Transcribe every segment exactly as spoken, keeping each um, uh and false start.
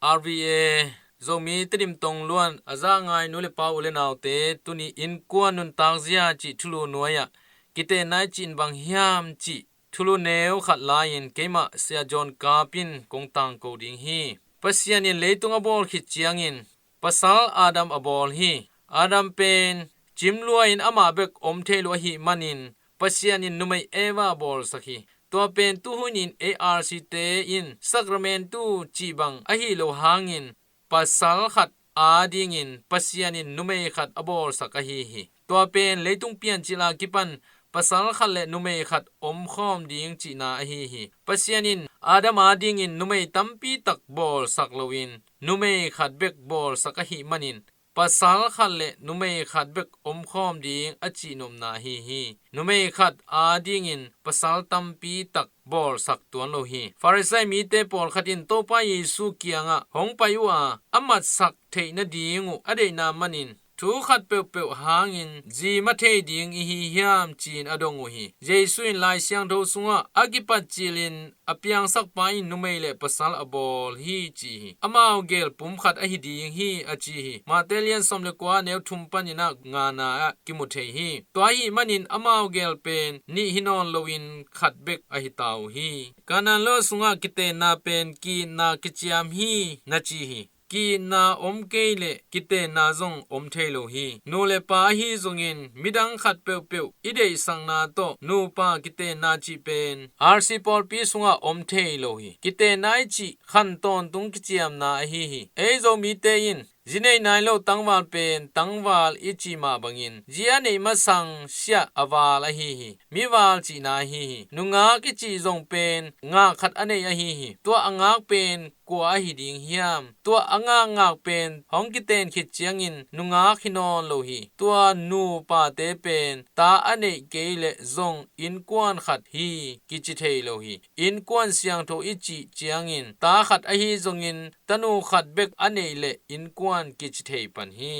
R V A Zomi Tedim Tongluan a za ngai nu le pa, u le naute, tuni innkuan nuntakzia cih thulu nuai-ah kitenna i cih in bang hiam cih thulu neu khat lai-in keimah Sia John Kap in kong tangko ding hi. Pasian in leitung a bawl khit ciangin pasal Adam a bawl hi. Adam pen cimlua-in amah bek om thei lo ahih manin Pasian in numei Eva a bawlsak hi. Tua pen tuhun in A R C te in Sacramentu cih bang ahi lo hangin pasal khat adingin Pasian in numei khat a bawlsak ahi hi. Tua pen leitung piancil a kipan pasal khat le numei khat omkhawm ding cihna ahi hi. Pasian in Adam adingin numei tampi tak bawlsak loin numei khat bek bawlsak ahih manin pasal khat le numei khat bek omkhawm ding a cihnopna ahi hi. Numei khat adingin pasal tampi tak bawlsak tuan lo hi. Farisai mite pawlkhat in Topa Jesu kiangah hong pai uh a, a matsak theih nading uh a deihna manin thu khat peuhpeuh hangin zi ma thei ding i hi hiam, ci-in a dong uh hi. Jesu in Lai Siangtho sungah a kipat cilin a piangsakpa in numei le pasal a bawl hi, ci hi. Amau gel pum khat ahi ding hi, a ci hi. Mate lian sawm le kua, neu thum panin a ngana ah kimu thei hi. Tua ahih manin amau gel pen nih hi nawn loin khat bek ahi ta uh hi. Kanaan lua sungah kitenna pen ki-itna kiciam hi, na ci hi. Ki-itna om kei leh kitenna zong om thei lo hi. Nu le pa ahi zongin midang khat peuhpeuh i deihsakna tawh nupa kitenna cih pen R C pawlpi sungah om thei lo hi. Kitenna i cih khan tawntung kiciamna ahi hi. Ei Zomite in zi nei nai lo tangval pen tangval i cih mah bangin zi a neih masang siah a val ahi hi. Mival cihna ahi hi. Nungak i cih zong pen ngak khat a neih ahi hi. Tua a ngak pen kua ahi ding hiam? Tua a ngakngak pen hong kiten khit ciangin nungak hi nawn lo hi. Tua nupate pen ta a neih kei leh zong innkuan khat hi, kici thei lo hi. Innkuan siangtho i cih ciangin ta khat ahi zongin tanu khat bek a neih leh innkuan kici thei pan hi.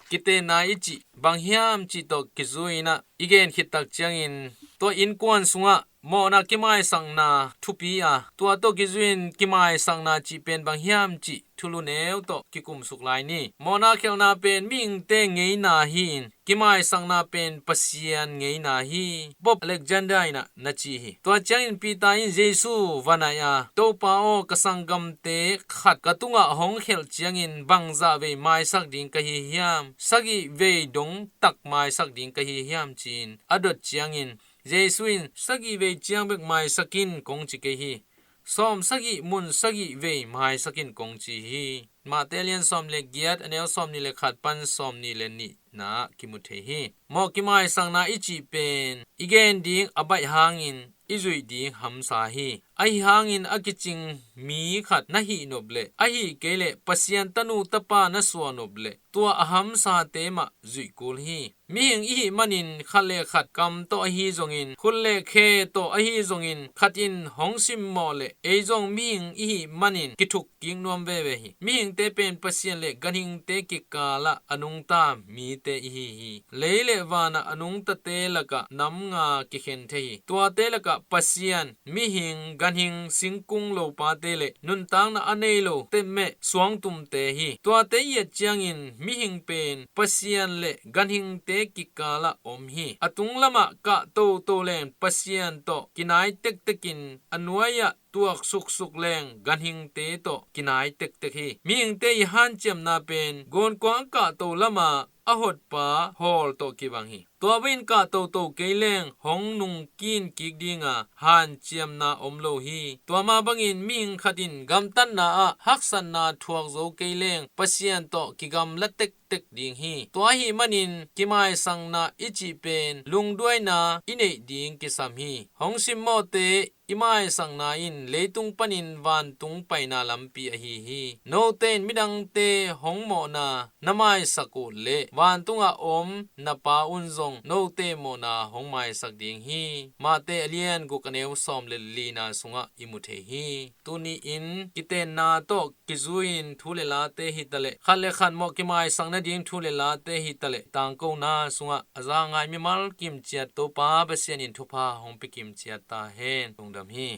Kitenna i cih bang hiam cih tawh kizui-in ah i gen khit tak ciangin tua innkuan sungah mawhna kimaisakna thupi a, tua tawh kizui-in kimaisakna cih pen bang hiam cih thulu neu tawh kikumsuk lai ni. Mawhna khialhna pen mihingte ngeina hi-in kimaisakna pen Pasian ngeina hi, Pope Alexander in ah na ci hi. Tua ciangin Peter in Jesu va naih a, Topa aw, ka sanggamte khat ka tungah hong khialh ciangin bangzah vei maisak ding ka hi hiam? Sagih vei dong tak maisak ding ka hi hiam, ci-in a dot ciangin Jesu in sagih vei ciang bek maisak in kong ci kei hi. Sawm sagih mun sagih vei maisak in kong ci hi. Mate lian sawm le giat, a neu sawm nih le khat pan sawm nih le nihna ah kimu thei hi. Mawh kimaisakna i cih pen i gen ding a baih hangin i zuih ding hamsa hi. Ahi hangin a kicing mi khat na hih nop leh, ahi kei leh Pasian tanu tapa na suah nop leh, tua a hamsate mah zuih kul hi. Mihing i hih manin khat le khat kam tawh ahi zongin, khut le khe tawh ahi zongin, khat in hong simmawh leh ei zong mihing i hih manin kithuk kik nuam veve hi. Mihingte pen Pasian le ganhingte kikalah a nungta mite i hi hi. Lei le vanah a nungtate lakah nam nga kikhen thei hi. Tuate lakah Pasian, mihing, ganhing, singkung lopate le nuntakna a nei lo temmeh suangtumte hi. Tuate i et ciangin mihing pen Pasian le ganhingte kikalah om hi. A tung lamah kah toto leng Pasian tawh kinai tektekin, a nuai-ah tuak suksuk leng ganhingte tawh kinai tektek hi. Mihingte i hanciamna pen gunkuang a kahto lama a hotpa hawl tawh kibang hi. Tua bangin kahtoto kei leng hong nungkin kik dinga hanciamna om lo hi. Tua mah bangin mihing khat in gamtatna ah haksatna thuak zo kei leng Pasian tawh kigamla tektek ding hi. Tua ahih manin kimaisakna i cih pen lungduaina i neih ding kisam hi. Hong simmawhte i maisakna in leitung panin vantung paina lampi ahi hi. Note in midangte hong mawhna na maisak uh leh vantungah om na Pa un zong note mawhna hong maisak ding hi. Mate a lian guk, a neu sawm le lina sungah i mu thei hi. Tuni-in kitenna tawh kizui-in thu le late hitaleh, khat le khat mawh kimaisak nading thu le late hitaleh, tangkona sungah a za ngai mimal kimciat Topa Pasian in thupha hong pia kimciat ta hen. Lungdam hi.